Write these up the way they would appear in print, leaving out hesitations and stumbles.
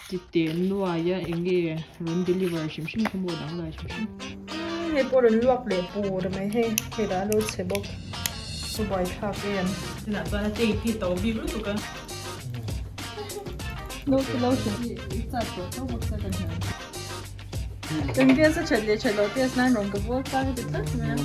Ti teh nuai a eng nge rawn deliver hrim hrim kha maw dang lai hrim hrim. Hei pawh rawn luak leh pur mai hei hei dah a lo chhe bawk a buaithlak em. Tunah chuan a tape hi to bik lutuk a. Lo ti lo hrim hi i chat tawh tho bawk sia kan hmu. Kan gas a that leh that loh test nan rawn ka bawl ta ka ti tlat mai a.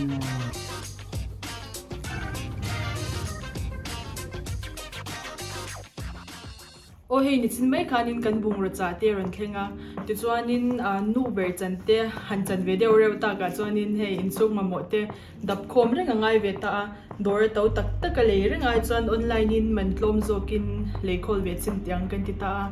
Aw hei nichin mai khanin kan bungraw chah te a rawn thleng a, tichuanin nu ber chan te han chan ve deuh reuh takah chuanin hei inchhung mamawh te dap khawm reng a ngai ve ta a, dawr a to tak tak a lei reng ai chuan online in man tlawm zawkin lei khawl ve chin tih ang kan ti ta a.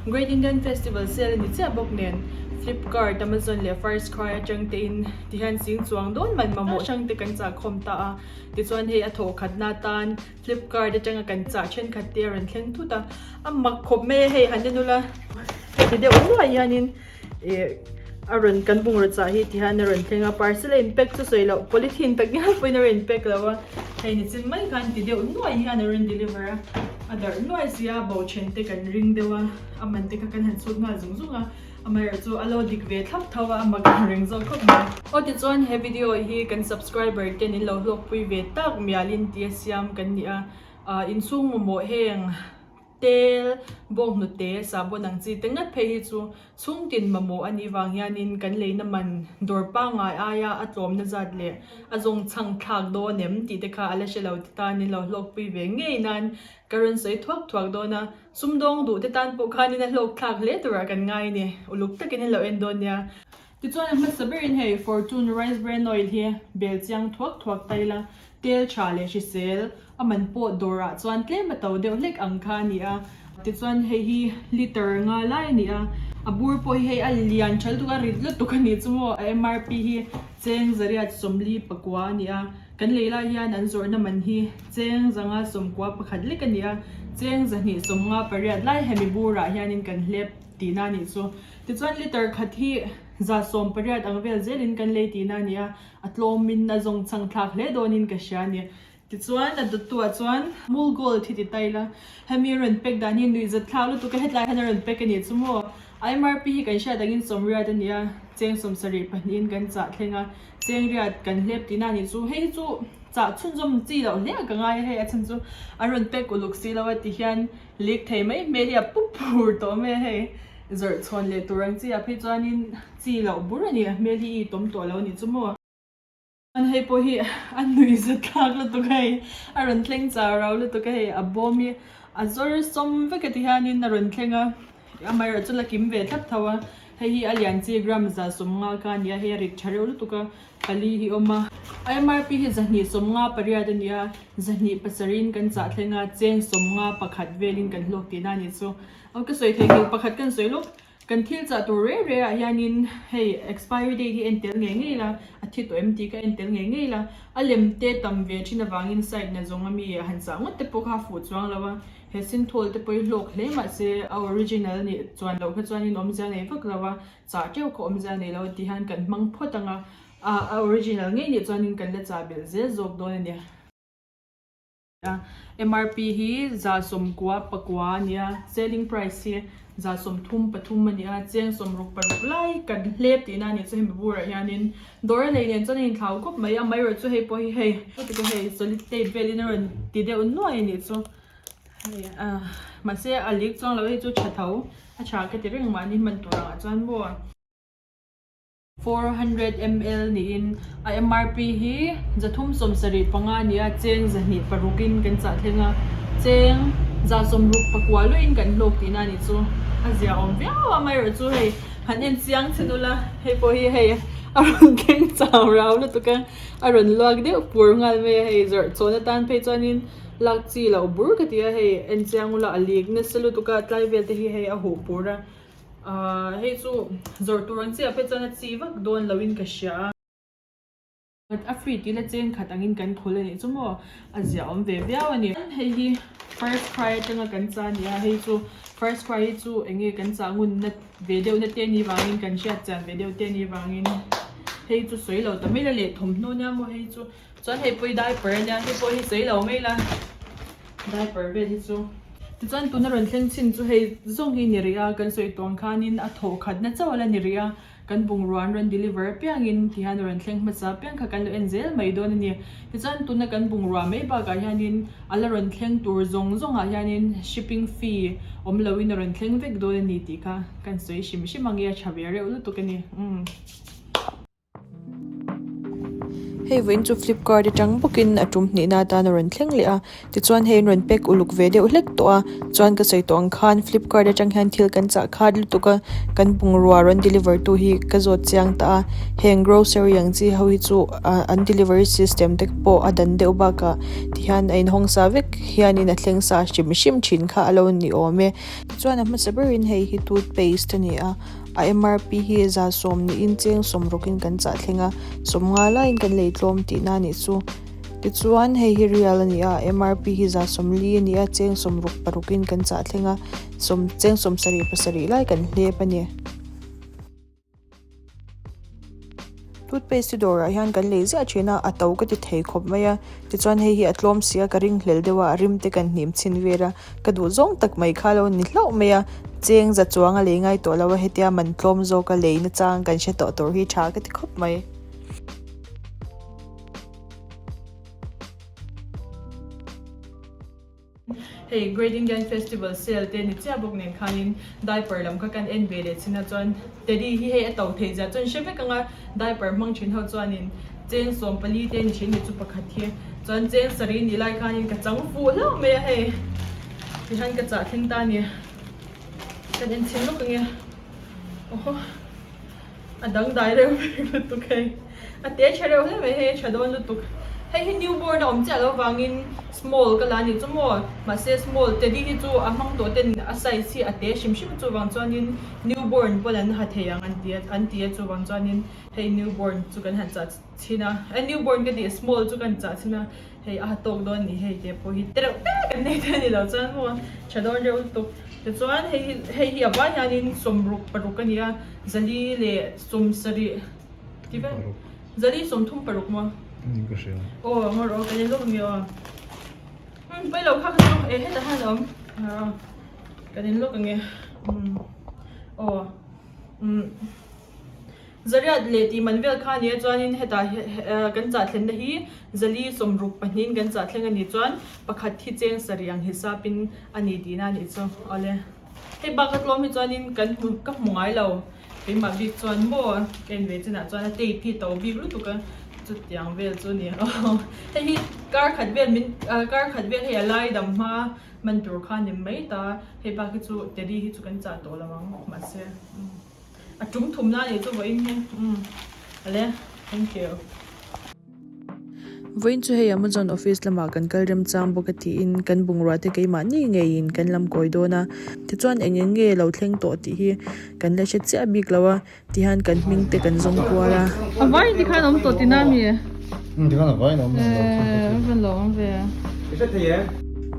Great Indian Festival sale a ni chiah bawk nen Flipkart, Amazon leh Firstcry atang te in tihian sing chuang dawn man mamawh hrang te kan chah khawm ta a, tichuan hei a thawh khatna atan Flipkart atanga kan chah thenkhat te a rawn thleng thut a, a mak khawp mai a hei han en ula heti deuh nuai hianin ih a rawn kan bungraw chah hi ti hian a rawn thleng a parcel a in pack chu sawi loh polythene tak ngial pawhin a rawn in pack lo a hei nichin mai khan ti deuh nuai hian a rawn deliver a a darh nuai si a bo then te kan ring deuh a a man te kha kan han chhut nghal zung zung a. Amaherawh chu a lo dik ve thlap tho a, a mak ang reng zawk khawp mai. Aw tichuan he video hi kan subscriber ten in lo hlawkpui ve tak mialin tia siam kan ni a, ah inchhung mamawh heng tel, bawnghnute, sahbawn ang chi te ngat phei hi chu chhungtin mamawh a nih vang hianin kan leina man dawr pangngai aia a tlawmna zat leh a zawng chhang thlak dawn em tih te kha a la hre lo ti tan in lo hlawkpui ve ngei nan ka rawn sawi thuak thuak dawn a. Sumdawng duh te tan pawh khanin a hlawk thlak hle turah kan ngai a ni. Uluk takin an lo en dawn nia. Tichuan a hmasa berin hei Fortune Rice Bran Oil hi bel chiang thuak thuak ta ila, tel tha leh hrisel a man pawh dawrah chuan tlem a to deuh hlek ang kha a ni a. Tichuan hei hi liter nga lai a ni a, a bur pawh hi hei a lian tha lutuk a, rit lutuk a nih chu maw. A MRP hi cheng zariat 44 a ni a. Kan lei lai hian an zawrhna man hi cheng zanga 11 lek a ni a, cheng 258 lai hemi burah hianin kan hlep tihna a nih chu. Tichuan liter khat hi 180 ang vel zelin kan lei tihna a ni a, a tlawmin a zawng chhang thlak hle dawnin ka hria a ni. Tichuan a dawttuah chuan Mul Gold hi ti ta ila, hemi a rawn pack dan hi nuihzat thlak lutuk a, hetlai hian a rawn pack a nih chu maw. IMRP hi kan hriat angin 80 a ni a, cheng 72 in kan chah thleng a. Cheng riat kan hlep tihna a nih chu hei hi chu chah chhunzawm chi loh hle a ka ngai a hei a chhan chu an rawn pack uluk si lo a ti hian leak thei mai hmel hi a pu pur tawh mai a hei zawrh chhawn leh tur ang chi ah phei chuanin chi loh bur a ni a hmel hi i tawm tawh lo a nih chu maw. Chuan hei pawh hi a nuih za thlak lutuk a hei a rawn thleng chau rau lutuk a hei a bawm hi a zawr sawm vek a ti hianin a rawn thleng a. Amaherawh chu la kim ve thlap tho a, hei hi a lian chi gram 150 kha a ni a, hei a rit tha reuh lutuk a, pali hi awm a. IMRP hi 258 a ni a, 207 in kan chah thleng a, cheng 51 velin kan hlawk tihna a nih chu. Aw ka sawi thei nghilh pakhat kan sawi lawk, kan thil chah tur reh reh ah hianin hei expiry date hi en tel ngei ngei la, a thi tawh em tih ka en tel ngei ngei la, a lem te tam ve thin avangin side na zawng ami han chah ngawt te pawh kha a fuh chuang lo a. He Synthol te pawh hi hlawk hle mahse a original nih chuan loh kha chuanin awmzia nei vak lo a, chah teuh kha awmzia nei lo tih hian kan hmang phawt ang a, a original ngei nih chuanin kan la chah belh zel zawk dawn a ni. MRP hi 99 a ni a, selling price hi 33 a ni a, cheng 66 lai kan hlep tihna a nih chu hemi burah hianin dawr a nei nen chuan a inthlau khawp mai a, amaherawhchu hei pawh hi hei hei solid tape velin a rawn ti deuh nuai a nih chu. Hei ah mahse a lik chuang lo hei chu tha tho a tha ka ti reng mahni hman tur angah chuan maw 400 ml niin a MRP hi 375 a ni a cheng 206 in kan chah thleng a cheng 169 luihin kan hlawk tihna a nih chu a zia awm viau a amaherawhchu hei han en chiang chhin ula hei pawh hi hei a rawn thleng chau rau lutuk a a rawn luak deuh pur nghal mai a hei zawrh chhawn atan phei chuanin. Lak chi loh bur ka ti a hei en chiang ula a lik nasa lutuk a tlai vel te hi hei a huh pur a ahh hei chu zawrh tur ang chiah phei chuan a chi vak dawn lo in ka hria a. A free tih la cheng khat angin kan khul a nih chu maw a zia awm ve viau a ni. Hei hi first cry atanga kan chah a ni a hei chu first cry hi chu eng nge kan chah ngun na ve deuh na te ni vangin kan hriat chian ve deuh te ni vangin hei chu sawi lo ta mai la leh thawmhnaw nia maw hei chu. Chuan hei pawh hi diaper a nia, hei pawh hi sawi lo mai la, diaper vel hi chu. Tichuan tuna rawn thleng chin chu hei zawng hi ni rih a, kan sawi tuang khanin a thawh khatna chauh a la ni rih a, kan bungrua an rawn deliver apiangin tihian a rawn thleng hmasa apiang kha kan lo en zel mai dawn a ni. Tichuan tuna kan bungrua mai bakah hianin a la rawn thleng tur zawng zawngah hianin shipping fee awm loin a rawn thleng vek dawn a ni tih kha kan sawi hrim hrim ang i a tha ve reuh lutuk a ni. Umm. Hei vawiin chu flipkart atang bawkin a tum hnihna atan a rawn thleng leh a tichuan hei an rawn pack uluk ve deuh hlek tawh a chuan ka sawi tawh ang khan flipkart atang hian thil kan chah khat lutuk a kan bungrua rawn deliver tu hi ka zawt chiang ta a heng grocery ang chi ho hi chu ah an delivery system te pawh a dan deuh bakah tihian a inhawng sa vek hianin a thleng sa hrim hrim thin kha a lo ni awm e tichuan a hmasa berin hei hi toothpaste a ni a. A MRP hi 10% niin cheng sawmrawkin kan chah thleng a, 50 laiin kan lei tlawm tihna a nih chu. Tichuan, hei hi real a ni a, MRP hi 40% a ni a, cheng sawmruk parukin kan chah thleng a, sawm cheng 77 lai kan hlep a ni. Toothpaste hi dawrah hian kan lei ziah thin a, a to ka ti thei khawp mai a, tichuan hei hi a tlawm si a, ka ringhlel deuh a, a rim te kan hnim chhin vel a. Ka duh zawng tak mai kha lo ni hlauh mai a, cheng za chuang a lei ngai tawh lo a, hetia man tlawm zawk a lei nachang kan hre tawh tur hi tha ka ti khawp mai. Hei Great Indian Festival sale te ni chiah bawk nen khanin diaper lam kha kan en ve leh chin a chuan Teddy hi hei a to theih zia chuan hre vek ang a, diaper hmang thin ho chuanin cheng 14 te ni thin ni chu pakhat hi. Chuan cheng sarih nih lai khanin ka chang fuh hlauh mai a hei tihian ka chah thleng ta a ni kan en chhin lawk ange awhaw a dangdai reuh vek lutuk hei a te tha reuh hle mai hei a tha dawn lutuk hei hi new born a awm chiah loh vangin small ka la a ni chu maw mahse small teddy hi chu a hmang tawh ten a size hi a te hrim hrim chuvang chuanin new born pawn an ha thei ang an ti a an ti a chuvang chuanin hei new born chu kan han chah. Chhin a, a new born ka tih small chu kan chah chhin a, hei a ha tawk dawn nih hei te pawh hi tereuh te kan nei te a ni lo chuan maw tha dawn reuh lutuk tichuan hei hi hei hi a vai hianin 66 a ni a zali leh 70 ti vel zali 36 maw aw ngaw rawh kan en lawk ang e aw umm pawi lo kha kha chu eh hetah hian a awm kan en lawk ang e umm aw umm. Zariat leh tih man vel kha a nia chuanin hetah kan chah thlenna hi zali 64 in kan chah thleng a nih chuan pakhat hi cheng sarih ang hisapin a ni tihna a nih chu. Awle. Hei bak a tlawm hi chuanin kan hmu ka hmu ngai lo keimah bik chuan maw ka en ve chinah chuan a tape hi to bik lutuk a chutiang vel chu a ni. Hei hi kar khat vel min kar khat vel hei a lai dam hma man tur kha a ni mai ta hei bak hi chu teddy hi chu kan chah tawh lo ang mahse. A tum thum na nih chu vawiin hi umm ale thank you. Vawiin chu hei Amazon office lamah kan kal remchang bawk a tiin kan bungrua te keimahni ngeiin kan lam kawi dawn a, tichuan eng eng nge lo thleng tawh tih hi kan la hre chiah bik lo a, tihian kan hming te kan zawng kual a. A vaiin tikhan awm tawh tina mi? Umm tikhan a vaiin awm eh a lo awm ve. I hre thei em?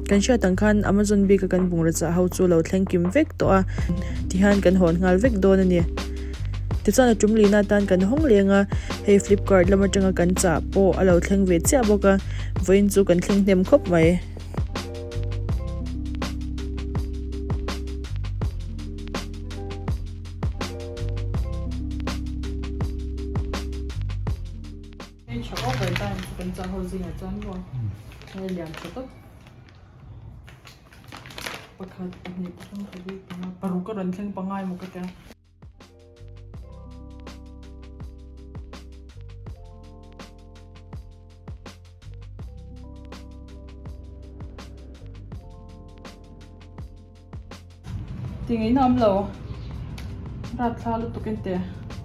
Kan hriat ang khan Amazon bik a kan bungraw chah ho chu lo thleng kim vek tawh a, tihian kan hawn nghal vek dawn a ni. Tichuan a tum lihna atan kan hawng leng a, hei Flipkart lam atanga kan chah pawh a lo thleng ve chiah bawk a, vawiin chu kan thleng hnem khawp mai. Hei tha over time chu kan chah ho zingah chuan maw hei lian tha tawp pakhat pahnih pathum pali panga paruk a rawn thleng pangai maw ka tia. Ti ngei na awm lo rat thla lutuk in te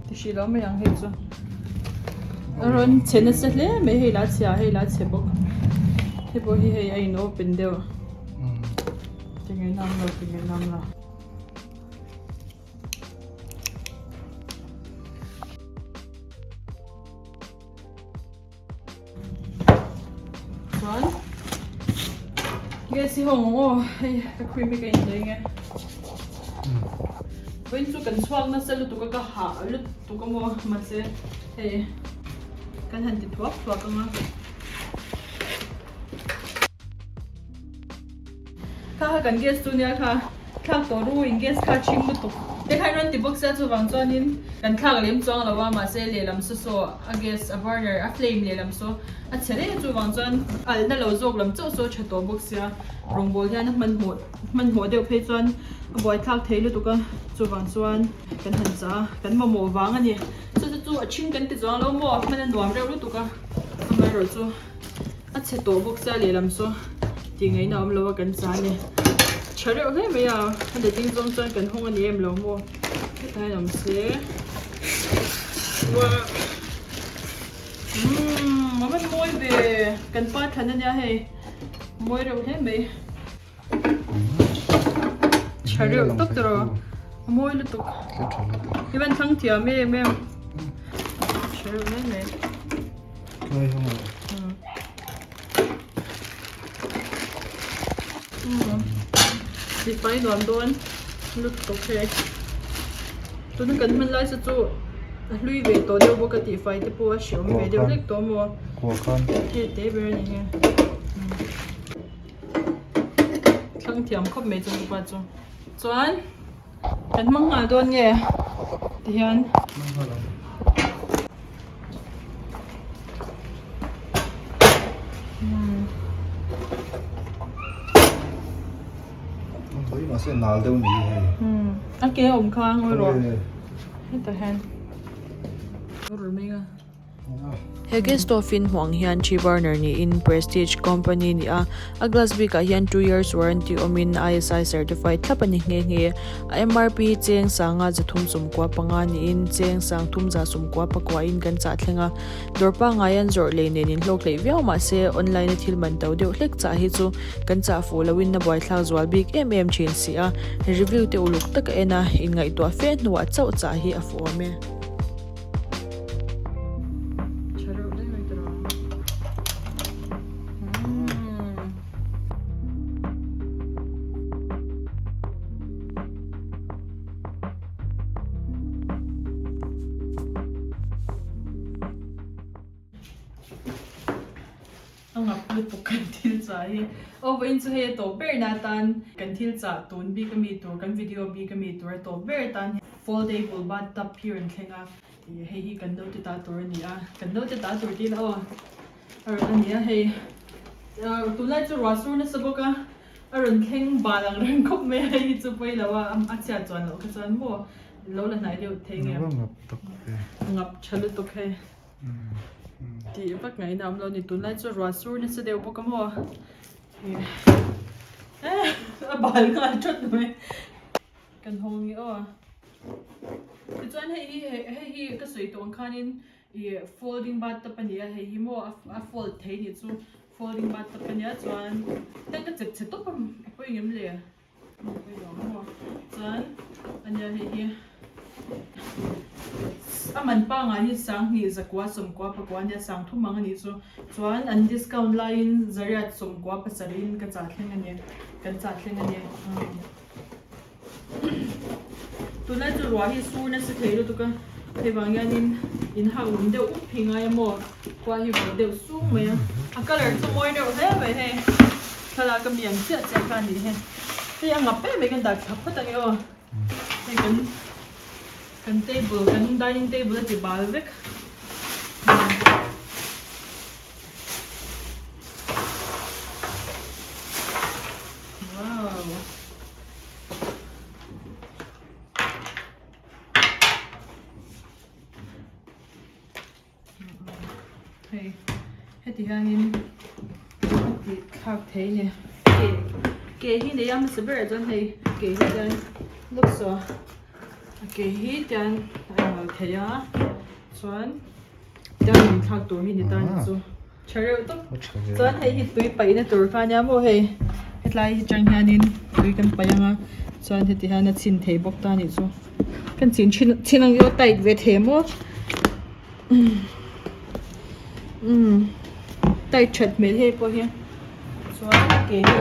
ti hrih lo mai ang hei chu a rawn chhe nasa hle mai hei la chhia hei la chhe bawk hei pawh hi hei a in open deuh ti ngei na awm lo ti ngei na awm lo. Chuan gas hi hawng ang aw hei ka cream hi ka in daih nge vawiin chu kan chhuak nasa lutuk a ka hah lutuk a maw mahse hei kan han ti thuak thuak ang a. Kha. kha kan gas chu nia kha thlak tawh ru in gas kha a ṭhing lutuk te khan rawn ti bawk sia chuvang chuanin kan thlak lem chuang lo a mahse lehlam saw saw a gas a burner a flame lehlam saw a chhe reng a chuvang chuan alhna lo zawk lam chauh saw a ṭha tawh bawk sia rawngbawl hian a hmanhmawh hmanhmawh deuh phei chuan a buaithlak thei lutuk a chuvang chuan kan han chah a kan mamawh vang a ni chu chu chu a ṭhing kan ti chuang lo maw a hman a nuam reuh lutuk a amaherawhchu. A chhe tawh bawk sia lehlam saw tih ngaihna a awm lo a kan chah a ni. Tha reuh hle mai a, a letting zawng chuan kan hawng a ni em lo maw hetah hian awm se uah umm a van mawi ve kan pa thlan a nia hei mawi reuh hle mai tha reuh tawp tawh a mawi lutuk i van thlang thiam em em tha reuh hle mai. Sipai nuam dawn lutuk hei tuna kan hman lai saw chu a hlui ve tawh deuh bawk a tihfai te pawh a hreawm ve deuh hlek tawh maw hei te ber a ni hi thlang thiam khawp mai chu pa chu chuan. Kan hmang nghal dawn nge tihian. A ke a awm kha ngawi rawh hetah hian. He gas stove in hmuh ang hian three burner niin Prestige company ni a, a glass bikah hian two years warranty awmin ISI certified thlap a ni nghe nghe. A MRP hi cheng sanga zathum sawmkua panga niin cheng sang thum za sawmkua pakua in kan chah thleng a. Dawr pangngai an zawrh lei nen in hlawk hleih viau mahse online a thil man to deuh hlek chah hi chu kan chah fuh loin a buaithlak zual bik em em thin si a, review te uluk tak a en a, inngaihtuah fe hnuah chauh chah hi a fuh awm e. A ngap lutuk kan thil chah hi. Aw vawiin chu hei a tawp ber na atan kan thil chah tun bik ami tur kan video bik ami tur a tawp ber atan foldable bathtub hi rawn thleng a ih hei hi kan naute ta tur a ni a kan naute ta tur tih ila aw a rawn a ni a hei ah tunlai chu ruah sur nasa bawk a a rawn thleng bal ang reng khawp mai a hei hi chu pawi lo a a chhiat chuan loh kha chuan maw lo la hnai deuh thei nge ngap tha lutuk hei. Tih vak ngaihna awm lo a ni. Tunlai chu ruah sur nasa deuh bawk a maw? A bal nghal thawt mai. Kan hawng ni aw. Tichuan hei hi hei hi ka sawi tawh ang khanin ih folding bathtub a ni a hei hi maw a fold thei nih chu folding bathtub a nia chuan heng ka chep chhe tawp a pawi ngem le. Chuan a nia hei hi a man pangai hi sanghnih zakua sawmkua pakua ania sangthum ang anih chu chuan an discount laiin zariat sawmkua pasarih in ka chah thleng a ni kan chah thleng a ni tunlai chu ruah hi sur nasa thei lutuk a hei vang hianin in hak lum deuh up hi ngai a maw khua hi vawt deuh sung mai a a colour chu mawi deuh hle mai hei. Thlalak a mi ang chiah chiah kha a nih hi. Hei a ngap em mai kan dah thla phawt ang e aw. Hei kan kan table kan dining table a ti bal vek. Wow. Hei heti hianin a tih thlak thei a ni ke ke hi nei a hmasa berah chuan hei ke hi tian lawk saw a ke hi tian a inngal thei a chuan tian in thlak tur hi ni ta ni chu tha reuh tawp chuan hei hi tui paihna tur kha ania maw hei hetlai hi tang hianin tui kan paih ang a chuan heti hian a chhin thei bawk ta a nih chu kan chhin thin chhin ang hi tight ve thei maw. Umm tight that hmel hei pawh hi chuan ke hi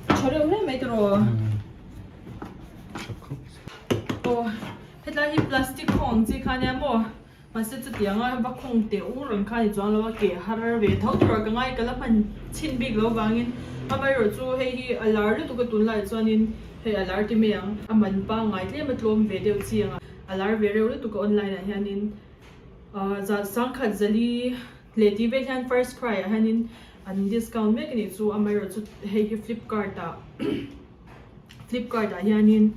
tha reuh hle mai tiraw aw hetlai hi plastic khawng ang chi kha ania maw mahse chutiang a va khawng teh ur ang kha ni chuang lo a ke har ve tho tur ah ka ngai ka la hman chhin bik lo vangin. Amaherawhchu hei hi a lar lutuk a tunlaiah chuanin hei a lar ti mai ang. A man pangngai tlem a tlawm ve deuh chi ang a, a lar ve reuh lutuk a online ah hianin ahh za sangkhat zali leh tih vel hian first cry ah hianin an discount mek a nih chu. Amaherawhchu hei hi flipkart ah flipkart ah hianin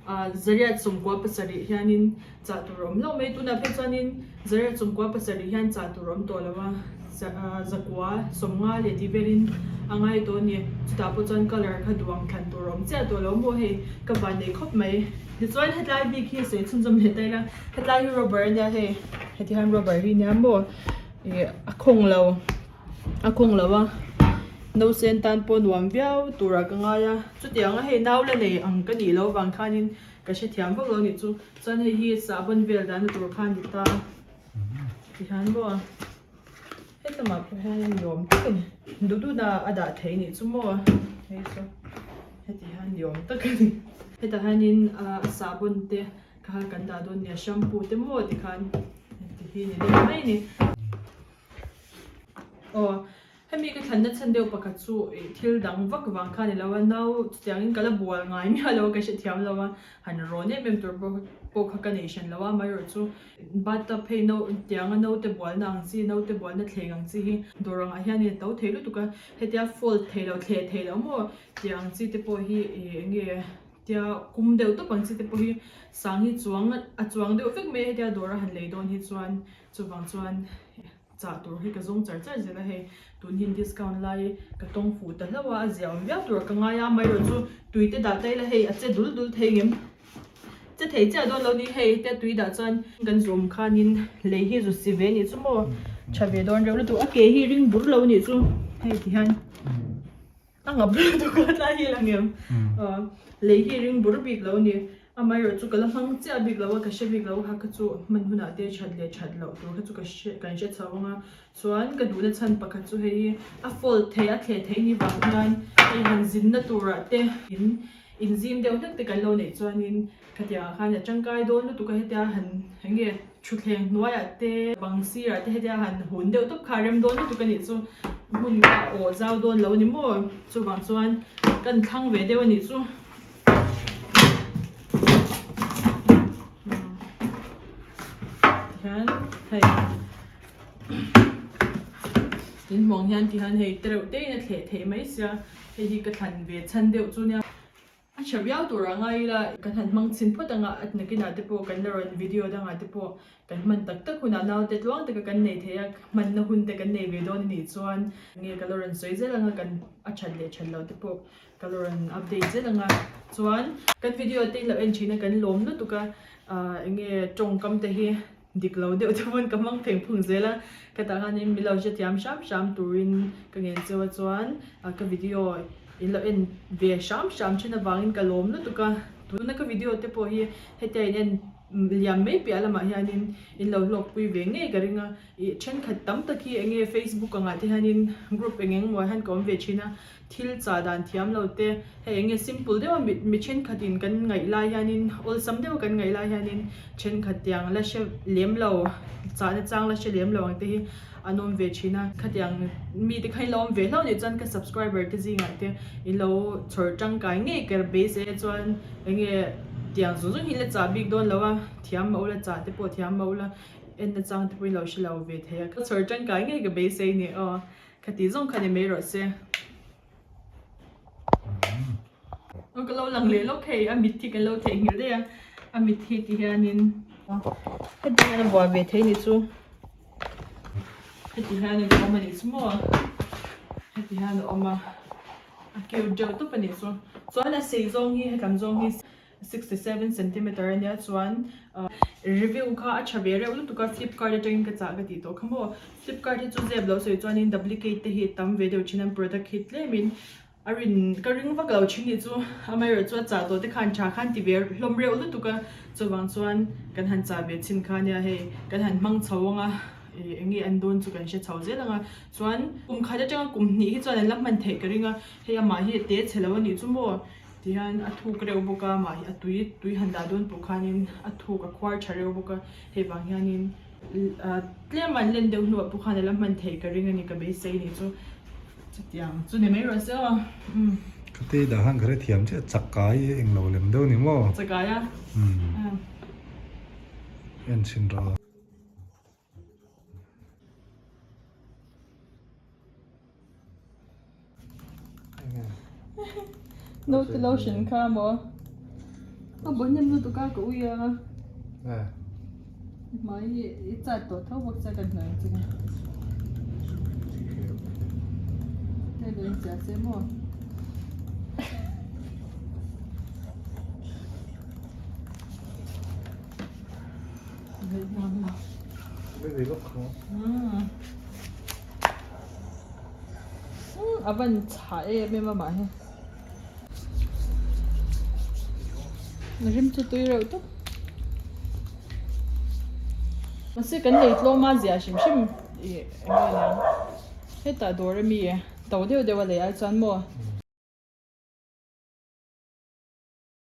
ahh zariat 97 hianin chah tur a awm hlauh mai. Tunah phei chuanin zariat 97 hian chah tur a awm tawh lo a, zakua 50 leh tih velin a ngai tawh a ni. Chutah pawh chuan colour kha duang thlan tur a awm chiah tawh lo maw hei ka van nei khawp mai. Tichuan hetlai bik hi sawi chhunzawm leh ta ila hetlai hi rubber a nia hei heti hian rubber hi nia maw ih a khawng lo a khawng lo a nausen tan pawh nuam viau turah ka ngai a chutiang a hei nau la nei ang ka nih loh vang khanin ka hrethiam vak lo a nih chu. Chuan hei hi sahbawn vel dahna tur kha a ni ta tihian maw hetlama pawh hian ni awm tak a ni duh duhna a dah theih a nih chu maw hei chu heti hian ni awm tak a ni hetah hianin ah sahbawn te kha kan dah dawn nia shampoo te maw tikhan heti hi ni deuh mai a ni aw. Hemi ka thlanna chhan deuh pakhat chu ih thil dang vak vang kha a ni lo a, nau chutiangin ka la bual ngai miah lo a, ka hrethiam lo a, han rawn em em tur pawh pawh kha ka nei hran lo a, amaherawh chu bathtub hei no tianga naute bualna ang chi, naute bualna thleng ang chi hi dawr angah hian a to thei lutuk a, hetia fold thei lo, thleh thei lo maw tih ang chi te pawh hi ih eng nge tia kum deuh tawp ang chi te pawh hi sang hi chuang a chuang deuh vek mai a, hetia dawr a han lei dawn hi chuan chuvang chuan. Chah tur hi ka zawng char char zel a hei tun hian discount lai ka tawng fuh ta hlauh a a zia awm viau tur ka ngai a amaherawh chu tui te dah ta ila hei a che dul dul thei ngem che thei chiah dawn lo ni hei hetia tui dah chuan kan zawm khanin lei hi zu si ve nih chu maw tha ve dawn reuh lutuk a ke hi ring bur lo nih chu hei ti hian A ngap lutuk a tlai hi la ngem. Lei hi ring bur bik lo a ni. Amaherawh chu ka la hmang chiah bik lo a, ka hre bik lo a, kha chu hman hunah te that leh that loh tur kha chu ka hre kan hre chho ang a. Chuan ka duhna chhan pakhat chu hei hi a fold thei a thleh theih ni vang hian hei han zinna turah te in inzim deuh hlek te kan lo neih chuanin Khatiangah khan a tangkai dawn lutuk a hetia han eng nge thutthleng hnuaiah te bang sirah te hetia han hun deuh tawp kha a rem dawn lutuk a nih chu hmun kha a aw zau dawn lo a ni maw chuvang chuan kan thlang ve deuh a nih chu tihian hei in hmuh ang hian tihian hei tereuh te in a thleh theih mai sia hei hi ka thlan ve chhan deuh chu nia. A tha viau tur a ngai ila kan han hmang chhin phawt anga a nakinah te pawh kan la rawn video dangah te pawh kan hman tak tak hunah naute tluang taka kan nei thei a, hmanna hun te kan nei ve dawn a nih chuan nge ka la rawn sawi zel anga kan a that leh that loh te pawh ka la rawn update zel anga chuan kan video te in lo en thin a kan lawm lutuk a ah eng nge tawngkam te hi dik lo deuh te pawn ka hmang pheng phung zel a khatah khanin min lo hrethiam hram hram turin ka ngen cheu a chuan ka video in lo en ve hram hram thin avangin ka lawm lutuk a tuna ka video te pawh hi hetia in en liam mai piah lamah hianin in lo hlawkpui ve ngei ka ring a ih thenkhat tam tak hi eng nge facebook angah te hianin group eng eng maw hian ka awm ve thin a Thil chah dan thiam lo te, hei eng nge simple deuh a mi mi thenkhat in kan ngaih lai hianin awlsam deuh a kan ngaih lai hianin thenkhat tiang la hre lem lo, chahna chang la hre lem lo ang te hi an awm ve thin a. Khatiang mi te kha in lo awm ve hlauh nih chuan ka subscriber te zingah te in lo chhawr tangkai ngei ka beisei a chuan eng nge tiang zawng zawng hi in la chah bik dawn lo a, thiam mah ula chah te pawh thiam mah ula enna chang te pawh in lo hre lo ve thei a, ka chhawr tangkai ngei ka beisei ni aw. Khati zawng kha ni mai rawh se. Aw ka lo lang leh lawk hei a mit hi kan lo theihnghilh daih a, a mit hi ti hianin heti hian a buah ve thei ni chu heti hian a awm a nih chu maw heti hian a awm a a cute deuh tawp a nih chu chuan a sei zawng hi hetlam zawng hi. 67 centimeter a nia chuan review kha a tha ve reuh lutuk a flipkart atangin ka chah ka tih tawh kha maw flipkart hi chu zep lo sawi chuanin duplicate te hi tam ve deuh thin a product hi tlemin a rin ka ring vak lo thin nih chu amaherawh chu a chah tawh te khan tha khan ti ve hlawm reuh lutuk a chuvang chuan kan han chah ve chhin kha nia hei kan han hmang chho ang a ih eng nge an dawn chu kan hre chho zel ang a chuan kum khat atanga kum hnih hi chuan an la hman theih ka ring a hei amah hi a te chhe lo a nih chu maw. Tihian a thuk reuh bawk a mah hi a tui tui han dah dawn pawh khanin a thuk a khuar tha reuh bawk a hei vang hianin ah tlem an len deuh hnuah pawh khan a la hman theih ka ring a ni ka beisei ni chu. Chutiang chu ni mai rawh se aw. Umm. Ka tei dah khan ka hrethiam chiah chakai eng lo lem deuh ni maw? Chakai a? Umm. En chhin rawh. Naute lotion kha maw? A bawlh hnem lutuk a ka ui a. Hmai hi i chat tawh tho bawk che kan hnaih ang che kha. Hei lo inchiah che maw? A van chhah em em a mah hi. Rim chu tui reuh tawp. Mahse kan nei tlawm a zia hrim hrim ih eng nge niang hetah dawr ami to deuh deuh a lei ai chuan maw.